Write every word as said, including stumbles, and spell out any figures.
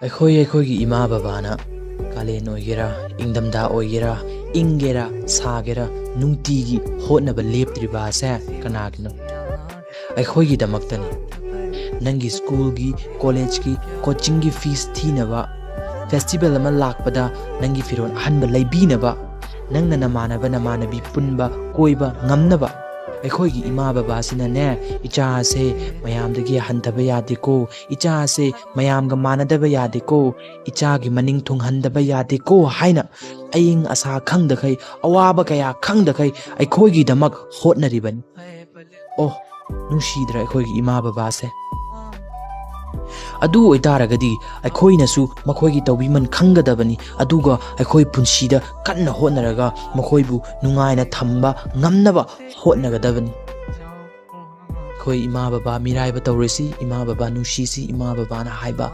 ꯑꯩꯈꯣꯏ ꯑꯩꯈꯣꯏꯒꯤ ꯏꯃꯥ ꯕꯕꯥꯅ ꯀꯥꯂꯦꯟ ꯑꯣꯏꯒꯦꯔꯥ, ꯏꯪꯊꯝꯊꯥ ꯑꯣꯏꯒꯦꯔꯥ, ꯏꯪꯒꯦꯔꯥ ꯁꯥꯒꯦꯔꯥ, ꯅꯨꯡꯇꯤꯒꯤ ꯍꯣꯠꯅꯕ ꯂꯦꯞꯇ꯭ꯔꯤꯕ ꯑꯁꯦ ꯀꯅꯥꯒꯤꯅꯣ? ꯑꯩꯈꯣꯏꯒꯤꯗꯃꯛꯇꯅꯤ꯫ ꯅꯪꯒꯤ ꯁ꯭ꯀꯨꯜꯒꯤ, ꯀꯣꯂꯦꯖꯀꯤ, ꯀꯣꯆꯤꯡꯒꯤ ꯐꯤꯁ ꯊꯤꯅꯕ, ꯐꯦꯁꯇꯤꯚꯦꯜ ꯑꯃ ꯂꯥꯛꯄꯗ ꯅꯪꯒꯤ ꯐꯤꯔꯣꯜ ꯑꯍꯟꯕ ꯂꯩꯕꯤꯅꯕ, ꯅꯪꯅ ꯅꯃꯥꯟꯅꯕ ꯅꯃꯥꯟꯅꯕꯤ ꯄꯨꯟꯕ ꯀꯣꯏꯕ ꯉꯝꯅꯕ꯫ ꯑꯩꯈꯣꯏꯒꯤ ꯏꯃꯥ ꯕꯕꯥꯁꯤꯅꯅꯦ, "ꯏꯆꯥ ꯑꯁꯦ ꯃꯌꯥꯝꯗꯒꯤ ꯍꯟꯊꯕ ꯌꯥꯗꯦꯀꯣ, ꯏꯆꯥ ꯑꯁꯦ ꯃꯌꯥꯝꯒ ꯃꯥꯟꯅꯗꯕ ꯌꯥꯗꯦꯀꯣ, ꯏꯆꯥꯒꯤ ꯃꯅꯤꯡ ꯊꯨꯡꯍꯟꯗꯕ ꯌꯥꯗꯦꯀꯣ" ꯍꯥꯏꯅ ꯑꯏꯪ ꯑꯁꯥ ꯈꯪꯗꯈꯩ, ꯑꯋꯥꯕ ꯀꯌꯥ ꯈꯪꯗꯈꯩ ꯑꯩꯈꯣꯏꯒꯤꯗꯃꯛ ꯍꯣꯠꯅꯔꯤꯕꯅꯤ꯫ ꯑꯣ, ꯅꯨꯡꯁꯤꯗ꯭ꯔꯥ ꯑꯩꯈꯣꯏꯒꯤ ꯏꯃꯥ ꯕꯕꯥꯁꯦ? ꯑꯗꯨ ꯑꯣꯏꯇꯥꯔꯒꯗꯤ ꯑꯩꯈꯣꯏꯅꯁꯨ ꯃꯈꯣꯏꯒꯤ ꯇꯧꯕꯤꯃꯜ ꯈꯪꯒꯗꯕꯅꯤ, ꯑꯗꯨꯒ ꯑꯩꯈꯣꯏ ꯄꯨꯟꯁꯤꯗ ꯀꯟꯅ ꯍꯣꯠꯅꯔꯒ ꯃꯈꯣꯏꯕꯨ ꯅꯨꯡꯉꯥꯏꯅ ꯊꯝꯕ ꯉꯝꯅꯕ ꯍꯣꯠꯅꯒꯗꯕꯅꯤ꯫ ꯑꯩꯈꯣꯏ ꯏꯃꯥ ꯕꯕꯥ ꯃꯤꯔꯥꯏꯕ ꯇꯧꯔꯣꯏꯁꯤ, ꯏꯃꯥ ꯕꯕꯥ ꯅꯨꯡꯁꯤꯁꯤ, ꯏꯃꯥ ꯕꯕꯥꯅ ꯍꯥꯏꯕ